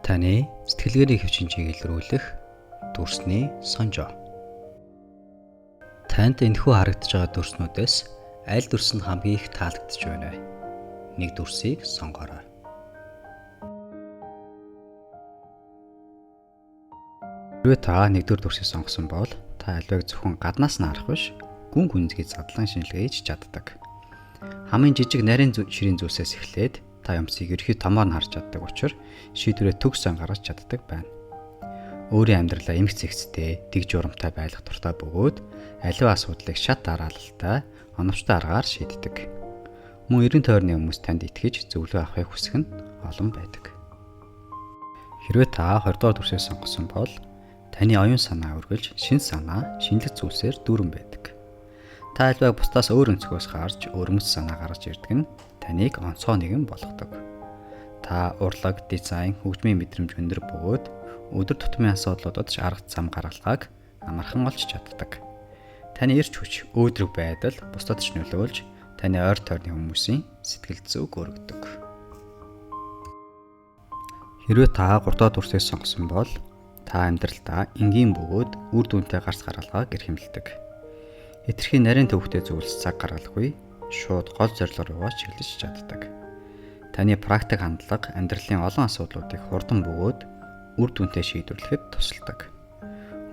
Таны сэтгэлгээний хэв шинжийг илрүүлэх дүрсний сонжоо. Танд энэхүү харагдаж байгаа дүрснүүдээс аль дүрс нь хамгийн их таалагдж байна вэ? Нэг дүрсийг сонгоорой. Хэрвээ та нэгдүгээр дүрсийг сонгосон бол та аливааг зөвхөн гаднаас нь харах биш, гүн гүнзгий задлан шинжилгээж чаддаг. Хамгийн жижиг нарийн ширийн зүйлсээс эхлээд та юмсыг ерөнхий томоор нь харж чаддаг учраас шийдвэрээ төгс сан гаргаж чаддаг байна. Өөрийн амьдралаа эмх зэгцтэй, дэг журамтай байлгах дуртай бөгөөд аливаа асуудлыг шат дараалалтай, оновчтой аргаар шийддэг. Мөн эргэн тойрны хүмүүс танд итгэж зөвлөгөө авахыг хүсэх нь олон байдаг. Хэрвээ та 20 дугаар дүрсийг сонгосон бол таны оюун санаа үргэлж шин санаа, шинэлэг зүйлсээр дүүрэн байдаг. Та аливааг бусдаас өөр өнцгөөс харж, өвөрмөц санаа гаргаж ирдэг нь таныг онцгой нэгэн болгодог. Та урлаг, дизайн, хөгжмийн мэдрэмж өндөр бөгөөд өдөр тутмын асуудлуудад ч арга зам гаргалгааг амархан олж чаддаг. Таны эрч хүч, өөдрөг байдал бусдад ч нөлөөлж, таны ойр тойрны хүмүүсийн сэтгэл зүйг өргөдөг. Хэрвээ та 3 дахь дүрсийг сонгосон бол та амьдралдаа энгийн бөгөөд үр дүнтэй гарц гаргалгааг эрхэмлэдэг. Хэтэрхий нарийн төвөгтэй зүйлс цаг гаргалгүй шууд гол зорилго руугаа чиглэж чаддаг. Таны практик хандлага амьдралын олон асуудлуудыг хурдан бөгөөд үр дүнтэй шийдвэрлэхэд тусалдаг.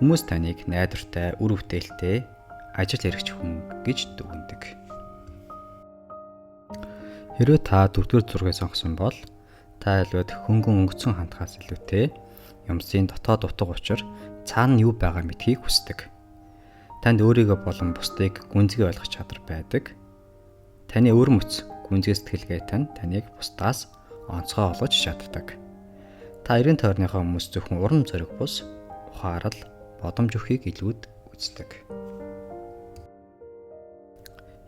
Хүмүүс таныг найдвартай, үр бүтээлтэй, ажил хэрэгч хүн гэж дүгнэдэг. Хэрвээ та дөрөвдүгээр зургийг сонгосон бол та аливаад хөнгөн өнгөцсөн хандхаас илүүтэй юмсын дотоод утга учир цаана нь юу байгаа мэдхийг хүсдэг. Танд өөрийгөө болон бусдыг гүнзгий ойлгох чадвар байдаг. Таны өвөрмөц гүнзгий сэтгэлгээ тань таныг бусдаас онцгой болгож чаддаг. Та эргэн тойрныхоо хүмүүс зөвхөн урам зориг бус ухаарал, бодомж өгөхийг илүүд үздэг.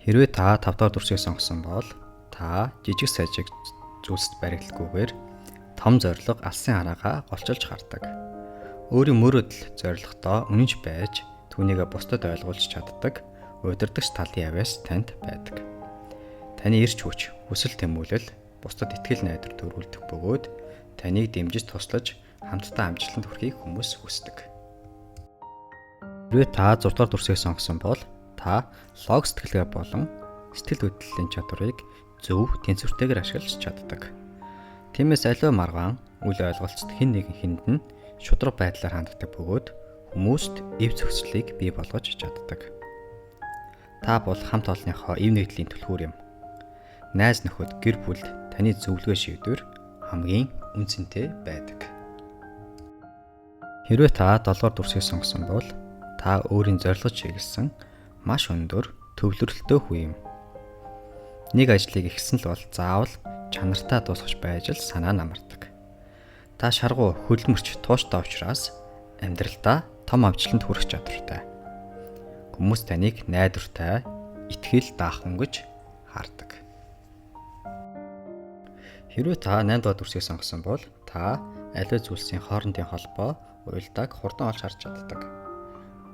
Хэрвээ та 5 дахь дүрсийг сонгосон бол та жижиг сажиг зүйлсэд баригдалгүйгээр том зорилго, алсын хараагаа голчилж хардаг. Өөрийн мөрөөдөл зорилгодоо үнэнч байж түүнийгээ бусдад ойлгуулж чаддаг удирдагч талын авиас танд байдаг. Таны эрч хүч, хүсэл тэмүүлэл бусдад итгэл найдвар төрүүлдэг бөгөөд таныг дэмжиж туслаж хамтдаа амжилтанд хүрэхийг хүмүүс хүсдэг. Хэрвээ та 6 дугаар дүрсийг сонгосон бол та лог сэтгэлгээ болон сэтгэл хөдлөлийн чадварыг зөв тэнцвэртэйгээр ашиглаж чаддаг. Тиймээс аливаа маргаан үл ойлголцод хэн нэгэн хүнд нь шударга байдлаар ханддаг бөгөөд хүмүүст эв зохицлыг бий болгож чаддаг. Та бол хамт олонныхоо эв нэгдлийн түлхүүр юм. Найз нөхөд, гэр бүлд таны зөвлөгөө шийдвэр хамгийн үнэ цэнтэй байдаг. Хэрвээ та 7 дугаар дүрсийг сонгосон бол та өөрийн зорилго чиглэсэн маш өндөр төвлөрөлттэй хүн юм. Нэг ажлыг эхэлсэн л бол заавал чанартай дуусгах байж л санаа нь амардаг. Та шаргуу, хөдөлмөрч, тууштай учраас амьдралдаа том амжилтанд хүрэх чадвартай. Хүмүүс таныг найдвартай, итгэл даах хүн гэж хардаг. Хэрвээ та 8 дугаар дүрсийг сонгосон бол та аливаа зүйлсийн хоорондын холбоо, уялдааг хурдан олж харж чаддаг.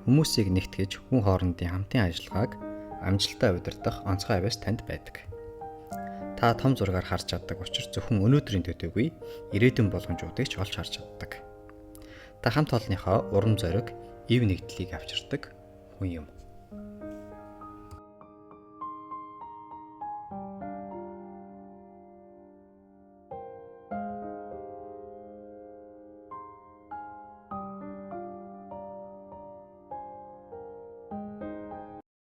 Хүмүүсийг нэгтгэж хүн хоорондын хамтын ажиллагааг амжилттай удирдах онцгой авиас танд байдаг. Та том зургаар харж чаддаг учраас зөвхөн өнөөдрийн төдийгүй ирээдүйн боломжуудыг ч олж харж чаддаг. Та хамт олонныхоо урам зориг, эв нэгдлийг авчирдаг хүн юм.